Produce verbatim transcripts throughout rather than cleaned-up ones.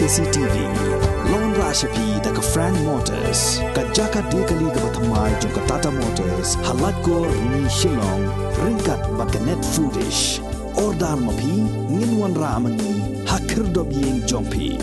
C T V. Long ra sha phi da ka Frank Motors, ka jaka de kali kaba thymmai jong ka Tata Motors, ha Laitkor, Ni Shillong, ryngkat bad ka Net Foodish. Order ma phi, ngin wanrah ma ngi ha khyrdop ïing jong phi.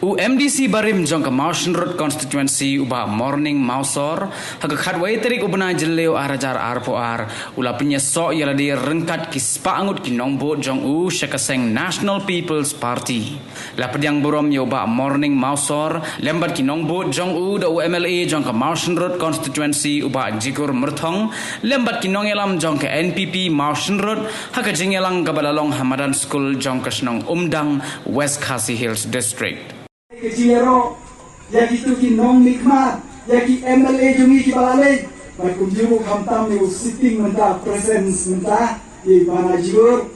U M D C barim jong ka Mawshynrut constituency, u Bah Morning Mawsor, ha ka khatwei tarik u bnai Jylliew ar hajar arphew ar, u la pynïasoh ïa lade ryngkat ki spah ngut ki nongbud jong u sha ka seng National People's Party. La pdiang burom ïa u Bah Morning Mawsor lem bad ki nongbud jong u da u M L A jong ka Mawshynrut constituency, u Bah Jikur Myrthong, lem bad ki nongïalam jong ka N P P Mawshynrut, ha ka jingïalang kaba la long ha madan skul jong ka shnong Umdang, West Khasi Hills District. Ka jingïaroh ïa kito ki nongmihkhmat, ïa ki M L A jong ngi kiba la leit, bad kumjuh ruh khamtam ïa u sitting mynta, presence mynta, ïa i Bah Najibur.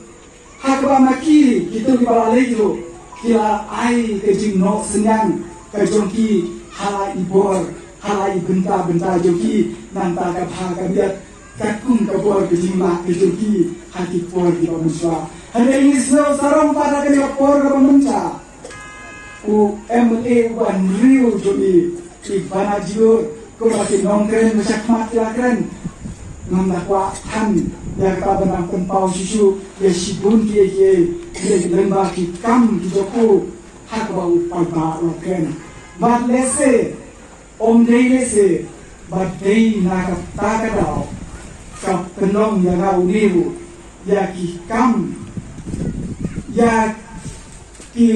Ha kaba ma ki, kito kiba la leit ruh, ki la ai ka jingnoh synñiang ka jong ki ha la i bor, ha la i bynta bynta jong ki, nangta ka bha ka miat, katkum ka bor ka jingmih ka jong ki ha ki por kiba mynshuwa. Hynrei ngi sngew sarong pat ha kane ka por kaba mynta, u M L A uba hynriew jong ngi, i Bah Najibur, kumba ki nongkren ba shakhmat ki la kren, ngam da kwah than ïa kata ban nang pynpaw shuh shuh ïa shibun kiei kiei, ïa ki lyngba ki kam ki jong u ha kaba u paidbah u la kren. Bad lehse ym dei lehse, bad dei na kata ka daw ka pynlong ïa nga une ruh ïa ki kam, ïa ki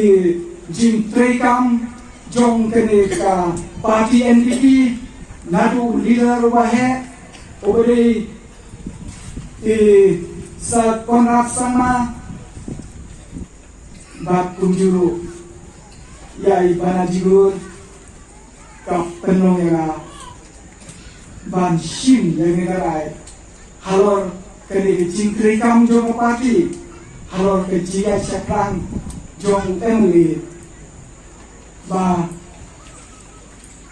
jingtreikam jong kane ka party N P P, naduh u leader uba heh, uba dei i Sir Conrad Sangma, bad kumjuh ruh ïa i Bah Najibur, ka pynlong ïa nga ban shim ïa kane ka rai halor kane ka jingtreikam jong ka party, halor ka jingïaid shaphrang jong u M L A, ba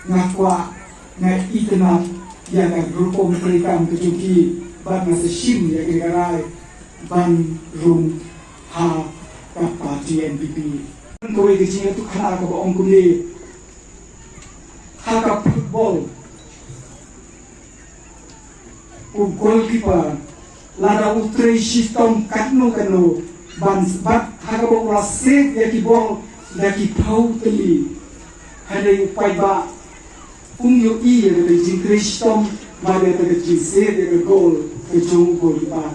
nga kwah, nga itynnad ïa ka rukom treikam ka jong ki, bad nga sa shim ïa kane ka rai ban rung ha ka party N P P. Kawei ka jingïathuhkhana kaba ong kumne, ha ka football, u goalkeeper, lada u trei shitom katno katno, ban, bad ha kaba u la save ïa ki ball da ki phew tylli, hynrei u paidbah um ïohi ïa kata ka jingtrei shitom bad ïa kata ka jingsave ïa ka goal ka jong u goalkeeper.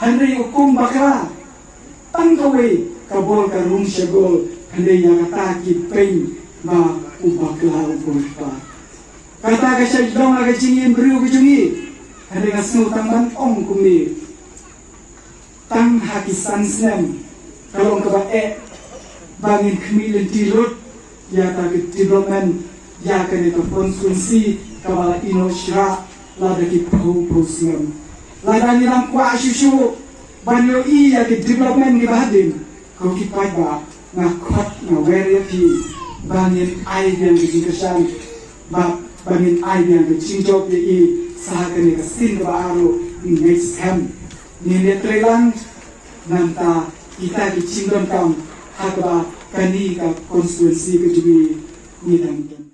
Hynrei u kum bakla, tang kawei ka ball ka rung sha goal, hynrei ïa kata ki pyn ba u bakla u goalkeeper. Kata ka shait long ha ka jingim briew ka jong ngi. Hynrei nga sngew tang ban ong kumne, tang ha ki san snem ka long kaba eh ba ngin khmih lynti lut ïa ka development ïa kane ka constituency kaba la ïehnoh shrah lada ki phew phew snem. Lada ngi dang kwah shuh shuh ban ïohi ïa ka development kiba hadien, ko ki paidbah, nga khot nga wer ïa phi ba ngin ai biang ka jingkyrshan, ba, ba ngin ai biang ka jingjop ïa i, sa ha kane ka sien kaba ar ruh ngin ngeit skhem. Ngin ïa trei lang, nangta kita ki jingdonkam ha kaba kane ka constituency ka jong ngi ngi dang don.